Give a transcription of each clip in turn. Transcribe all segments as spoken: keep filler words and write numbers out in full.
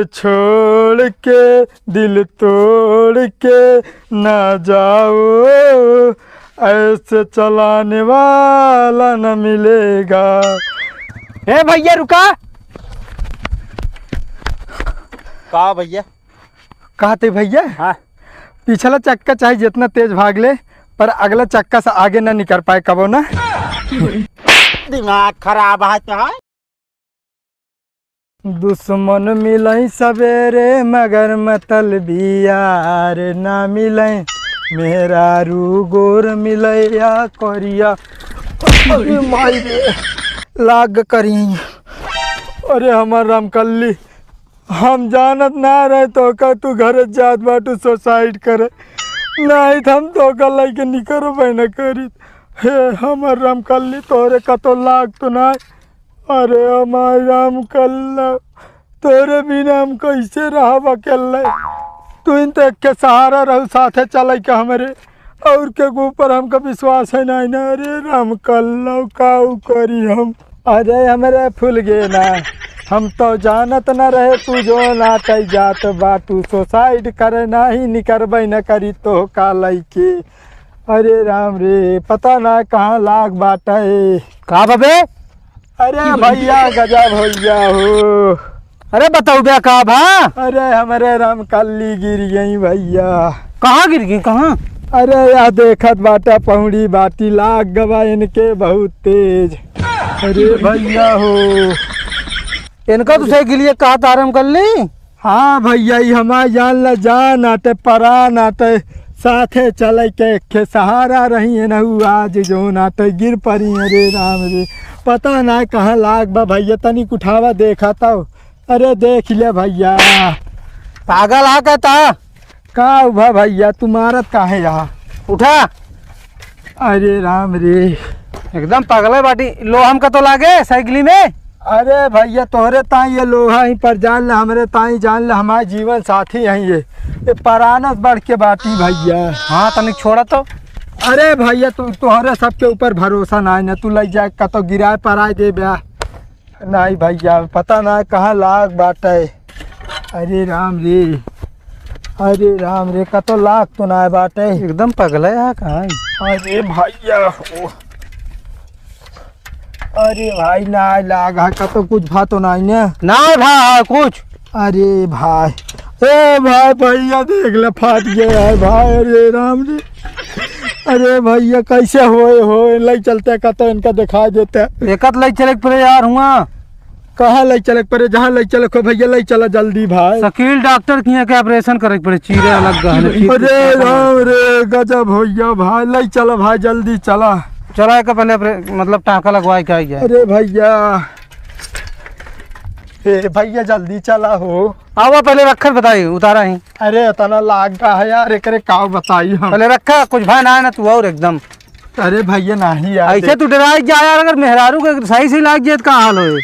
छोड़ के, दिल तोड़ के ना जाओ, ऐसे चलाने वाला न मिलेगा। ए भैया, रुका। का भैया? कहते भैया, हाँ। पिछला चक्का चाहे जितना तेज भाग ले, पर अगला चक्का से आगे ना निकल पाए कबो ना। दिमाग खराब है तो है। दुश्मन मिलई सवेरे मगर मतलबी यार ना मिलई। मेहरारू गोर मिलई या करिया। अरे माई रे, लाग करी। अरे हमार रामकल्ली, हम जानत ना रहे तो का तू घर जात बाटू सुसाइड करे, नहीं तो हम तो का लइके निकरबे न करी। हे हमर रामकल्ली, तोरे कतो लाग तो ना। अरे हमार रामकल्ला, तोरे बिना हम कैसे रहब अकेले? तू इन तो एक के सहारा रहू, साथे चले के हमरे, और के ऊपर हमका विश्वास है नहीं ना। अरे रामकल्ला, काऊ करी हम? अरे हमरे फूल गे ना, हम तो जानत न रहे तू जो नाटै जात बा, तू सुसाइड करे नाही निकरबै न करी तो का लइके। अरे राम रे, पता ना कहाँ लाग बाटे। का बबे? अरे भैया, गजब भैया हो। अरे बताऊ बे, का भा? अरे हमरे रामकल्ली गिर गई भैया। कहाँ गिर गई, कहाँ? अरे यह देखत बाटा पहुड़ी बाटी लाग गवा इनके बहुत तेज। अरे भैया हो। इनका तो साइकिलिया कहा तारम कर ली। हाँ भैया, ई हमार जान ला जान आटे, परान आटे, साथे चले के एक सहारा रही है ना, उ आज जौन आटे गिर परी। अरे राम रे, पता ना कहाँ लाग बा भैया, तनिक उठावा देखा तब। अरे देख ले भैया। पागल आ का ता? का उभा भैया, तू मारत काहे यहाँ? उठा। अरे राम रे। एकदम पगले बाटी। लोहा हमका तो लागे साइकिली में। अरे भैया, तोहरे ताई ये लोहा ही पर जान ले, हमरे ताई जान ले, हमारे जीवन साथी हैं ये। ये परानस बढ़ के बाटी भैया। हाँ, तनिक छोड़ा तो। अरे भैया, तू, तोहरे सबके ऊपर भरोसा ना है ना, तू लइ जाए कतो गिराए पराए दे ब्या। नहीं भैया, पता ना कहाँ लाग बाटे। अरे राम रे, अरे राम रे, कतो लाग तो ना बाटे। एकदम पगला है, कहाँ है? अरे भैया हो, अरे भाई ना लाग है, कतो कुछ भा तो नहीं ने? ना भा है कुछ। अरे भाई, ए भाई, भैया देख ले, फाट गया है भाई। अरे राम रे, अरे भैया, कैसे होए हो? लइ चलते का तो इनका दिखाई देते। एकत लइ चले के पड़े यार हुआ। कहाँ लइ चले के पड़े? जहाँ लइ चले को भैया, लइ चला जल्दी भाई। शकील डॉक्टर किया के ऑपरेशन करे के पड़े, चीरे अलग गहने, चीरे अरे अलग। राम रे, गजब हो गया भाई, लइ चला भाई, जल्दी चला। चला एक पहले ऑपरे-, मतलब टाँका लगवाए के आई है। अरे भैया, ए भैया, जल्दी चला हो। आवा पहले रखत बताई, उतारा ही। अरे इतना लाग का है यार, एकरे का बताई हम। पहले रखा, कुछ भा ना है ना तू और एकदम। अरे भैया नहीं यार, ऐसे देख। तू डराई जा यार, अगर मेहरारू के सही से लाग जाए तो का हाल होए?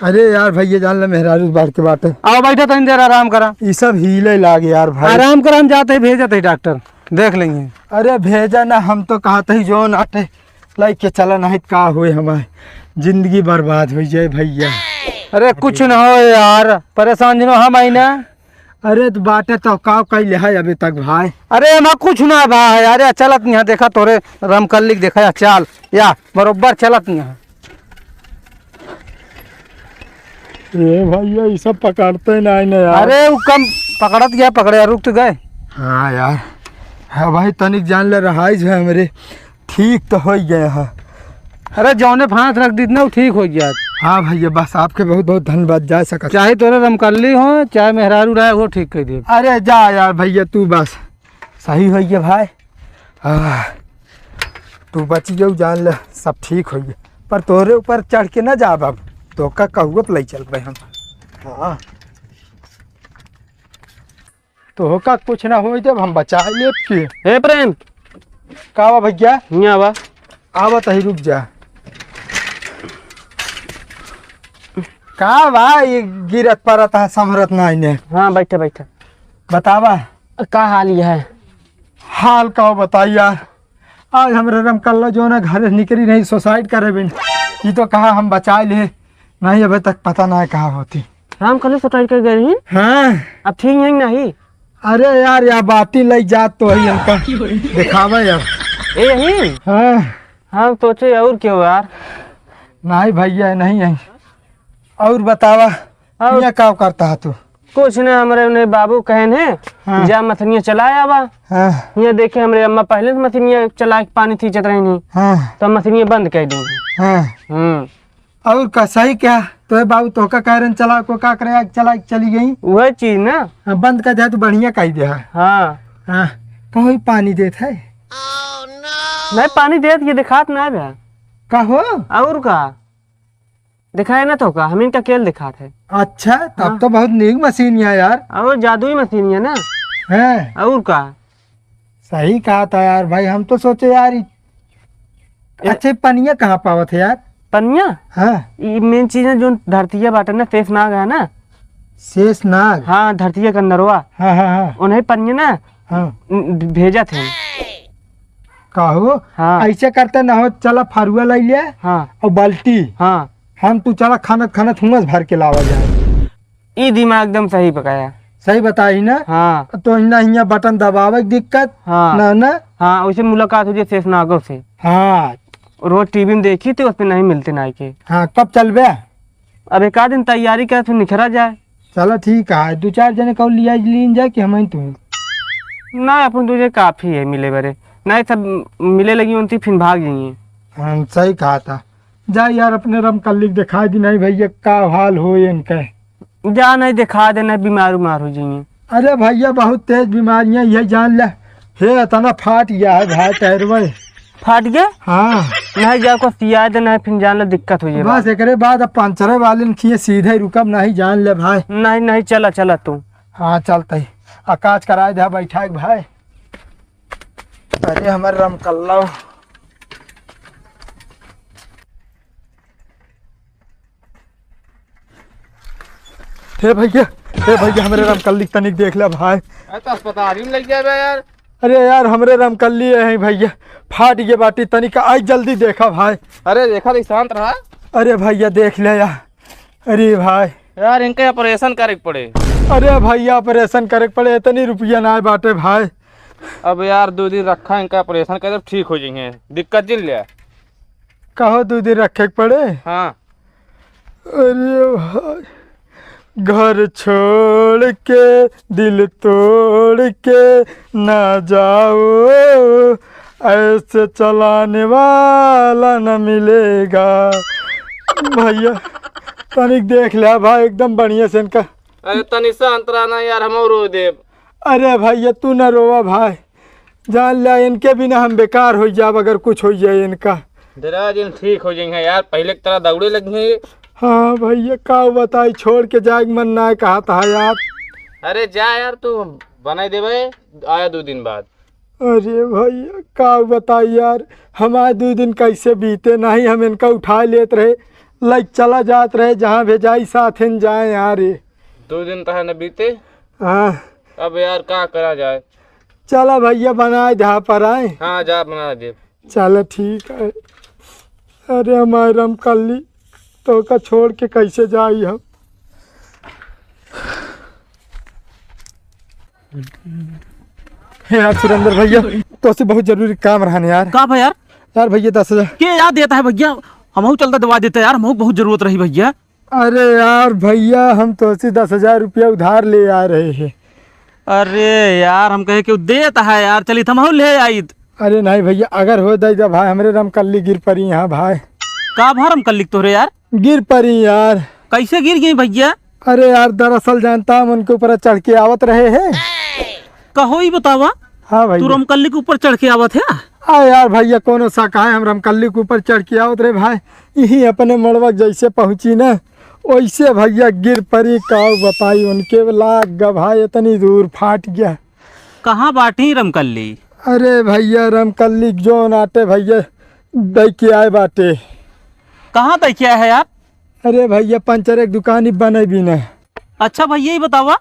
अरे यार भैया, जान ले मेहरारू बाढ़ के बाटे। आओ बैठा, तनी देर आराम करा। ई सब हीले लाग यार भाई। आराम करा, हम जाते ही भेजत ही डॉक्टर, देख लेंगे। अरे भेजा ना, हम तो कहत ही जोन आटे लइके चला, नहीं का होए हमार जिंदगी बर्बाद होइ जाए भैया। अरे कुछ न हो यार, परेशान जिनो हम आई ना। अरे तो बाटे तो का कइले है अभी तक भाई? अरे हमार कुछ ना भाई, अरे चलत नहीं है, देखा तोरे रमकल्ली के देखा या चाल या बरोबर चलत नहीं है। ए भैया, ई सब पकड़ते नहीं ना यार। अरे वो कम पकड़त गया, पकड़े यार, रुक तो गए। हाँ यार, हाँ भाई, तनिक जान ले रहाइश है हमरे, ठीक तो हो गया है। अरे जौने फांस रख दीत ना, वो ठीक हो गया। हाँ भैया, बस आपके बहुत बहुत धन्यवाद, जा सकत। चाहे तोरे रमकल्ली हो, चाहे मेहरारू रहे, वो ठीक कर दे। अरे जा यार भैया, तू बस सही हो गया भाई। आह, तू बच गयो, जान ले, सब ठीक होइए। पर तोहरे ऊपर चढ़ के ना जाब, अब तोहका कहुआ पे लइ चलबे हम। हाँ, तोहका कुछ ना होई देब, हम बचा लेब के। हे प्रेम, का बा भैया? हियाँ बा। आवा तही, रुक जा। का बा, ये गिरत परत है, संभरत ना इने। हाँ, बैठा, बैठा। बतावा। का हाल ये है? हाल का बताई यार, आज हमरे रमकल्ला जो ना घर से निकली नहीं, सुसाइड करे बिन। ये तो कहा हम बचा ले, नहीं अबे तक पता ना है कहाँ होती। रामकली सोटाई के गए रही? हाँ। अब ठीक है नहीं? अरे यार, या बाटी लई जात तो है इनका। दिखावा यार। ए यही? हाँ। हम सोचे और क्यों यार? नहीं भैया, नहीं है। और बतावा, और? यहाँ का करता है तू? कुछ नहीं, हमरे उन्हें बाबू कहन है, हाँ। जा मथनिया चला आवा। हाँ। ये देखे हमरे अम्मा पहले से मथनिया चला के पानी खींचत रहनी। हाँ। तो मथनिया बंद कर दी। हाँ। हम्म। और का सही क्या? तो बाबू तो का कह रहे चला को का करे, आग चला के चली गई। वह चीज ना। हाँ, बंद कर दे तो बढ़िया कह दे है। हाँ। हाँ। कहो ही पानी देत है। नहीं, पानी देत ये दिखात ना है। का हो? और का? दिखाए ना तो का, हम इनका केल दिखात है। अच्छा, तब हाँ। तो बहुत नीक मशीन है यार। और जादुई मशीन है ना। हैं? और का? सही कहा था यार भाई, हम तो सोचे यार, ई ए- अच्छा, ई पनिया कहाँ पावत है यार? पनिया? हाँ। ई मेन चीज है, जो धरतिया बाटे ना, शेष नाग है ना। शेष नाग? हाँ, धरतिया के अंदरवा। हाँ, हाँ, हाँ। उन्हें पनिया ना हाँ। न-, भेजत है। का हो? हाँ। ऐसे करते ना हो, चला फरुआ लइ ले हाँ। और बाल्टी। हाँ। हम तू चला खनत खनत हुआं से भर के लावा जाए। ई दिमाग एकदम सही पकाया। सही बताई ना? हाँ। तो इन्ना हियाँ बटन दबावे के दिक्कत, हाँ। ना, ना? हाँ, वैसे मुलाकात हो जाए शेष नागों से। हाँ। रोज टीवी में देखी थी, उस पे नहीं मिलते नाई के। हाँ, कब चलबे? अब एक आध दिन तैयारी करे, फिर निखरा जाए। चला ठीक है, दो चार जने का लिया लीन जाए कि हम ही तू? ना, अपन दो जने काफी है मिले बरे। नहीं, सब मिले लगी उनती, फिर भाग जाइए। हाँ, सही कहा था। जा यार, अपने रमकल्ली के दिखाई दी, नहीं भैया, का हाल हो इनके। जा नहीं, दिखा दे, नहीं बीमार उमार हो जाइए। अरे भैया, बहुत तेज बीमारियां, यह जान ले। हे, इतना फाट गया है भाई, टायरवे। फाट गया? हाँ। नहीं, जा को सिया दे, नहीं फिर जान ले दिक्कत हो जाए बस। एकरे बाद अब पंचरे वाले ने किए सीधे रुकब, नहीं जान ले भाई। नहीं, नहीं, चला, चला तू। हाँ, चलते ही। आ, काज कराए दे बैठा एक भाई। अरे, हमारे रमकल्ला। हे भैया, हे भैया, हमरे रमकल्ली के तनिक देख ले भाई। अरे तो अस्पताल ही में लग जाबे यार। अरे यार, हमरे रमकल्ली है भैया, फाट गए बाटी, तनिक आई जल्दी देखा भाई। अरे देखा, देख, शांत रहा। अरे भैया, देख ले यार। अरे भाई। यार, इनके ऑपरेशन करे के पड़े। अरे भैया, ऑपरेशन करे के पड़े, इतनी रुपया ना बाटे भाई। अब यार, दो दिन रखा इनका ऑपरेशन कर, ठीक हो जाइए, दिक्कत जिन ले। कहो दो दिन रखे के पड़े? हाँ। अरे भाई, घर छोड़ के, दिल तोड़ के ना जाओ, ऐसे चलाने वाला न मिलेगा। भैया, तनिक देख ले भाई, एकदम बढ़िया से इनका। अरे तनी शांत रहा ना यार, हम रो देब। अरे भैया, तू ना रोवा भाई, जान ला, इनके बिना हम बेकार हो जाब अगर कुछ हो जाए इनका। धीरज, इन ठीक हो जाएंगे यार, पहले की तरह दौड़े लगे हैं। हाँ भैया, का बताई, छोड़ के जाए के मन ना कहत है यार। अरे जा यार, तू बनाई देबे, आया दो दिन बाद। अरे भैया, का बताई यार, हमारे दो दिन कैसे बीते, नहीं हम इनका उठा लेत रहे, लाइक चला जात रहे, जहाँ भेजाई साथ ही जाए यार। दो दिन तो है न बीते। हाँ। अब यार, का करा जाए? चला भैया, बनाए जहाँ पर आए। हाँ, जा बना दे। चला ठीक है। अरे हमारे रमकल्ली, तो का छोड़ के कैसे जाई हम? हे यार सुरेंद्र भैया, तो से बहुत जरूरी काम रहन यार। का भा यार? यार भैया, दस हजार। के याद देता है भैया? हमहू चलता दवा देता यार, हमहू बहुत जरूरत रही भैया। अरे यार भैया, हम तोसे दस हजार रुपया उधार ले आ रहे हैं। अरे यार, हम कहे कि देत है यार, चलित हमहू ले आइत। अरे नहीं भैया, अगर हो दे दे भाई, हमरे रमकल्ली गिर पड़ी यहाँ भाई। का भा रमकल्ली तोहरे यार? गिर पड़ी यार। कैसे गिर गई भैया? अरे यार, दरअसल जानता हम उनके ऊपर चढ़ के आवत रहे हैं। कहो ही बतावा। हाँ भैया। तू रमकल्ली के ऊपर चढ़ के आवत है? आ यार भैया, कोनो शक है, हम रमकल्ली के ऊपर चढ़ के आवत रहे भाई, यही अपने मड़वा जैसे पहुँची ना, वैसे भैया गिर पड़ी, का बताई, उनके लाग गा भाई, इतनी दूर फाट गया। कहाँ बाटी रमकल्ली? अरे भैया, रमकल्ली जोन आटे भैया, दई के आए बाटे। कहाँ दई के आए है यार? अरे भैया, पंचर एक दुकान ही बने भी ना। अच्छा भैया, ये बतावा,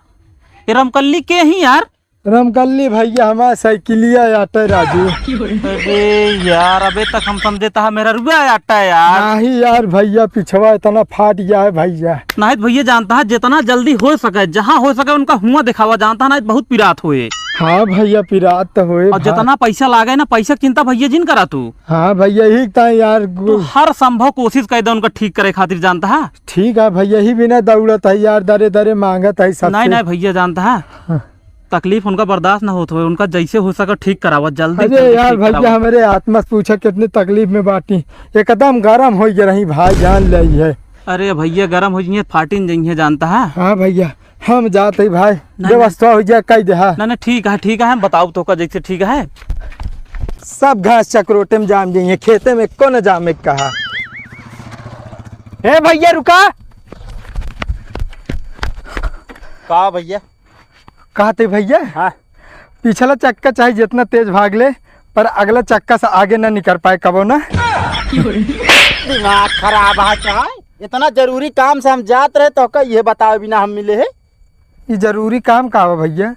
ये रमकल्ली के ही यार? रमकल्ली भइया, हमार साइकिलिया आटे राजू। अरे यार, अबे तक हम समझे तहा मेहररुआ आटा है यार। नाही यार भइया, पिछवा इतना फाट गया है भइया। नाही त भइया जानता है, जितना जल्दी हो सके, जहाँ हो सके उनका हुआ दिखावा जानता है, नाही त बहुत पिरात होए। हाँ भइया, पिरात तो होए और भाई। जितना पैसा लागे ना, पैसा के चिंता भइया जिन करा तू। हाँ भइया, यही त यार तू गु- हर संभव कोशिश कर दे उनका ठीक करे खातिर जानता है। ठीक है भइया, यही बिना दौड़त है यार, दरे दरे मांगत है सबसे। नाही नाही भइया जानता है, हाँ। तकलीफ उनका बर्दाश्त ना होत होए, उनका जैसे हो सके ठीक करावा, जल्दी अरे जल्दी यार ठीक भइया, करावा। हमरे आत्मा से पूछा कितनी तकलीफ में बाटी, एकदम गरम होइ गए रही भाई, जान ले है। अरे भइया, गरम होइ जाइए, फाटिन जाइए जानता है। हाँ भइया, हम जात ही भाई, नहीं, व्यवस्था हो जाए, कह दे। हाँ। नहीं नहीं, ठीक है, ठीक है, हम बताओ तो का जैसे ठीक है। सब घास चकरोटे में जाम जाइए, खेते में को न जामे कहा। ए भइया रुका। का भइया? कहते भइया, हाँ। पिछला चक्का चाहे जितना तेज भाग ले, पर अगला चक्का से आगे ना निकल पाए कबो ना। दिमाग खराब है का? इतना जरूरी काम से हम जात रहे तो का ये बतावे बिना हम मिले है? ये जरूरी काम का बा भइया?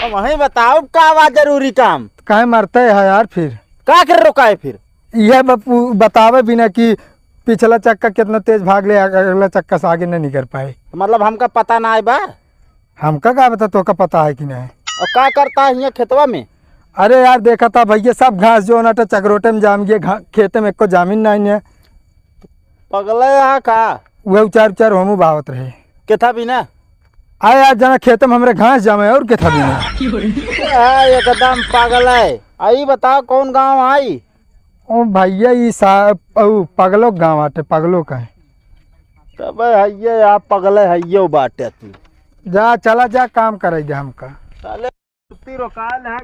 अब वहीं बताओ का बा जरूरी काम? काहे मरते है यार फिर? का कर रोका है फिर? यह बपू-, बतावे बिना कि पिछला चक्का कितना तेज भाग ले, अगला चक्का से आगे ना निकल पाए। मतलब हमका पता ना है बा? हमका का बता, तोका पता है कि नहीं? और का करता है यहाँ खेतवा में? अरे यार, देखा था भइया, सब घास जो ना तो चकरोटे में जाम गए, घा-, खेते में एको जामिन नहीं है। पगले यहाँ का? वह उचार उचार होमू बहावत रहे। केथा भी ना? आए यार, जना खेते में हमरे घास जामे और केथा भी ना। आ, एकदम पगले। आई बताओ कौन गाँव आई? ओ भइया, ई सा-, ऊ पगलो गाँव आटे, पगलो का है। तब हइये, आप पगले हइये बाटे तू। जा, चला जा, काम करे दे हमका। साले कुत्ती रोकाल है।